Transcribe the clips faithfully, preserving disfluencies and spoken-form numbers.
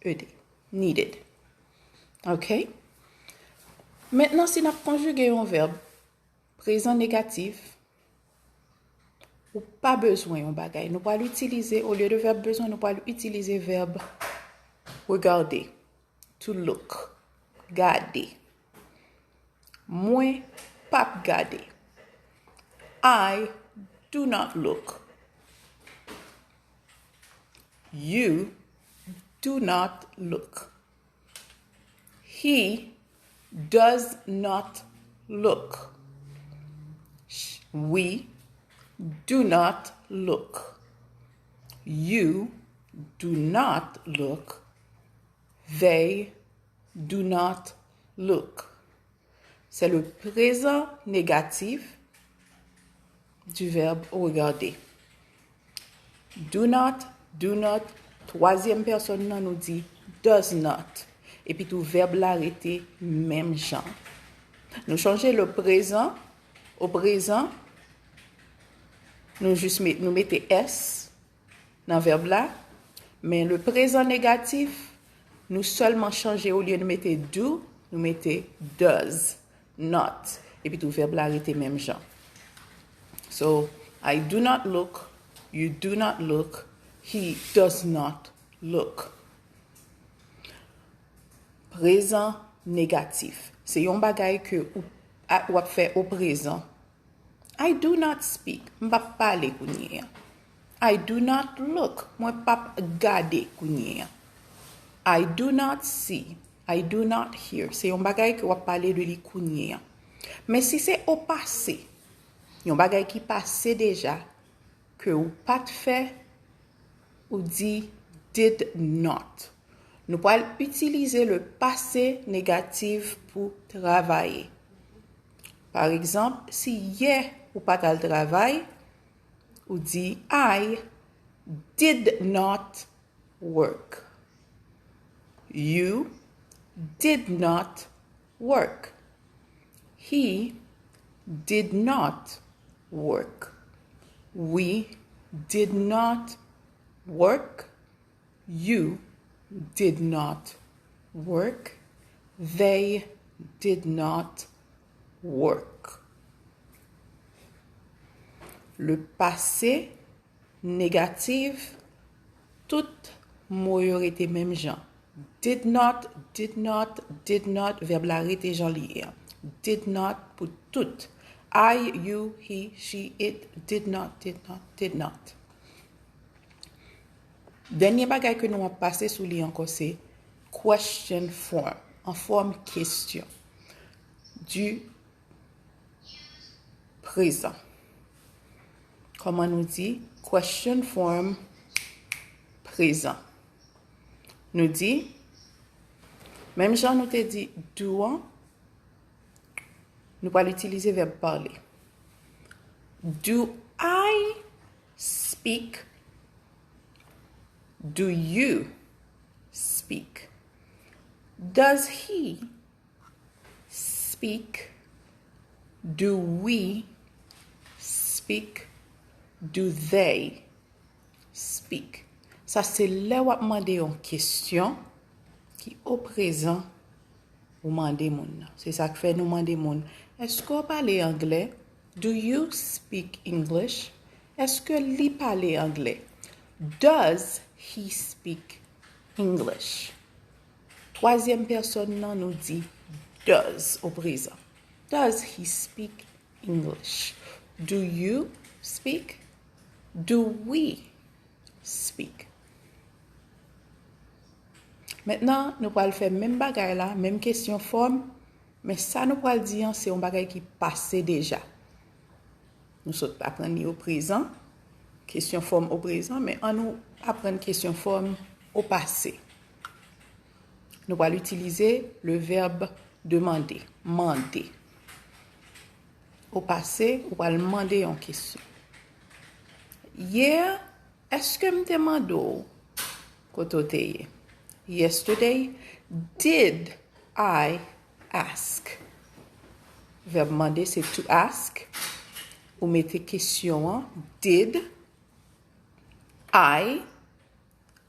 E D. Needed. Ok? Mentnan, si n ap konjige yon vèb prezan negatif, ou pa bezwen yon bagay. Nou pral itilize, olye de vèb bezwen, nou pral itilize vèb regarder, to look, gade. Mwen p ap gade. I do not look. You do not look. He does not look. Sh- We do not look. You do not look. They do not look. C'est le présent négatif du verbe regarder. Do not, do not, twazyèm pèsòn nan nou di does not. Epi tou vèb la rete menm jan. Nou chonje le prezan, o prezan, nou jis met, nou mete S nan vèb la, men le prezan negatif, nou sèlman chanje, olye nou mete do, nou mete does not. Epi tou vèb la rete menm jan. So, I do not look, you do not look, he does not look. Prezan negatif. Se yon bagay ke ou, a, w ap fè o prezan. I do not speak. M p ap pale kounye a. I do not look. Mwen p ap gade kounye a. I do not see. I do not hear. Se yon bagay ke w ap pale de li kounye a. Men si se o pase, yon bagay ki pase deja, ke ou pa t fè, ou di did not. Nou pral itilize le pase negatif pou travay. Pa egzanp, si yè ou pa t al travay, ou di I did not work. You did not work. He did not work. We did not work. You did not work. They did not work. Le passé negatif, tout mo yo rete menm jan. Did not, did not, did not, vèb la rete jan li ye a. Did not pou tout. I, you, he, she, it, did not, did not, did not. Dènye bagay ke nou ap pase sou li ankò se question form, an fòm kesyon. Du prezan. Kòman nou di question form prezan? Nou di, menm jan nou te di do an, nou pral itilize vèb pale. Do I speak? Do you speak? Does he speak? Do we speak? Do they speak? Sa se lè w ap mande yon kesyon ki o prezan ou mande moun nan. Se sa k fè nou mande moun, èske w pale anglè? Do you speak English? Èske li pale anglè? Does he speak English? Twazyèm pèsòn nan nou di does o prezan. Does he speak English? Do you speak? Do we speak? Mentnan, nou pral fè menm bagay la, menm kesyon fòm, men sa nou pral di an, se yon bagay ki pase deja. Nou sot aprann li o prezan, kesyon fòm o prezan, men ann nou aprann kesyon fòm o pase. Nou pral itilize le vèb demander, mande. O pase, ou pral mande yon kesyon. Yè, èske m te mande w kote w te ye? Yesterday, did I ask? Vèb mande se to ask. Ou mete kesyon an, did I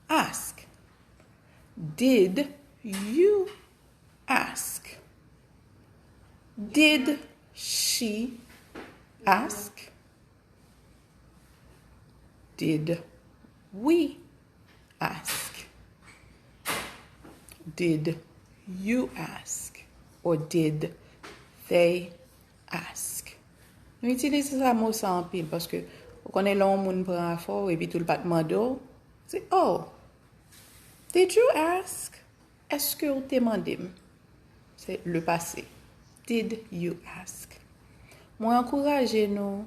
ask? Did you ask? Did she ask? Did we ask? Did you ask? Or did they ask? Nou itilize sa mo sa anpil paske ou konnen lè yon moun pran afè w epi tou l pa t mande w, se oh, did you ask? Èske w te mande m? Se le passé. Did you ask? Mwen ankouraje nou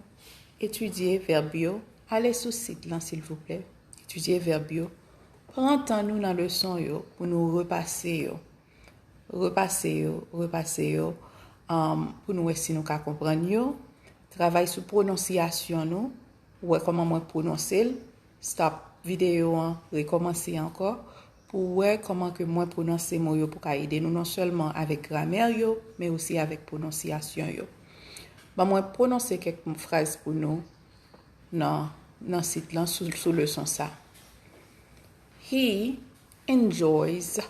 etidye vèb yo. Ale sou sit lan silvouplè. Etidye vèb yo. Pran tan nou nan leson yo pou nou repase yo. Repase yo, repase yo, um, pou nou wè si nou ka konprann yo. Travay sou pwononsyasyon nou. Wè kòman mwen pwononse l. Stop videyo an, rekòmanse ankò pou w wè kòman ke mwen pwononse mo yo pou ka ede nou non sèlman avèk gramè yo, men osi avèk pwononsyasyon yo. Ban mwen pwononse kèk fraz pou nou nan, nan sit lan sou, sou leson sa. He enjoys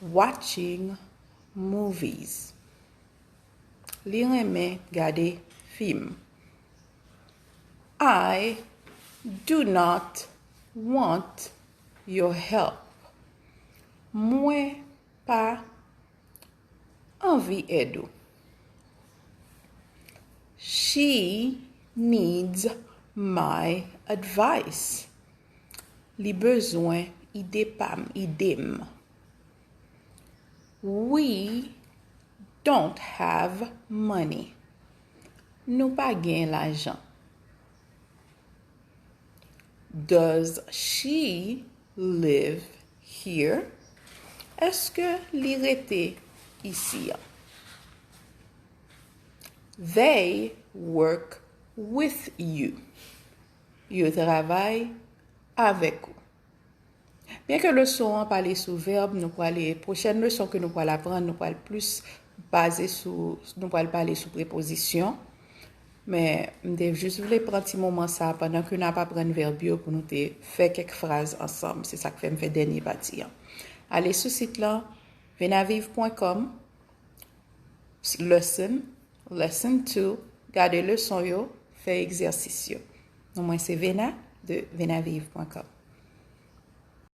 watching movies. Li renmen gade fim. I do not want your help. Mwen pa anvi èd ou. She needs my advice. Li bezwen ide pa m, ide m. We don't have money. Nou pa gen lajan. Does she live here? Èske li rete isi a? They work with you. Yo travay avèk ou. Byenke leson an pale sou vèb, nou prale, pwochèn leson ke nou pral aprann, nou pral plis baze sou, nou pral pale sou prepozisyon. Men, m te jis vle pran ti moman sa pandan ke n ap aprann vèb yo pou nou te fè kèk fraz ansanm. Se sa k fè m fè dènye pati an. Ale sou sit lan, venaviv pwen kòm, lesson, lesson two, gade leson yo, fè egzèsis yo. Non mwen se Vena de venaviv pwen kòm.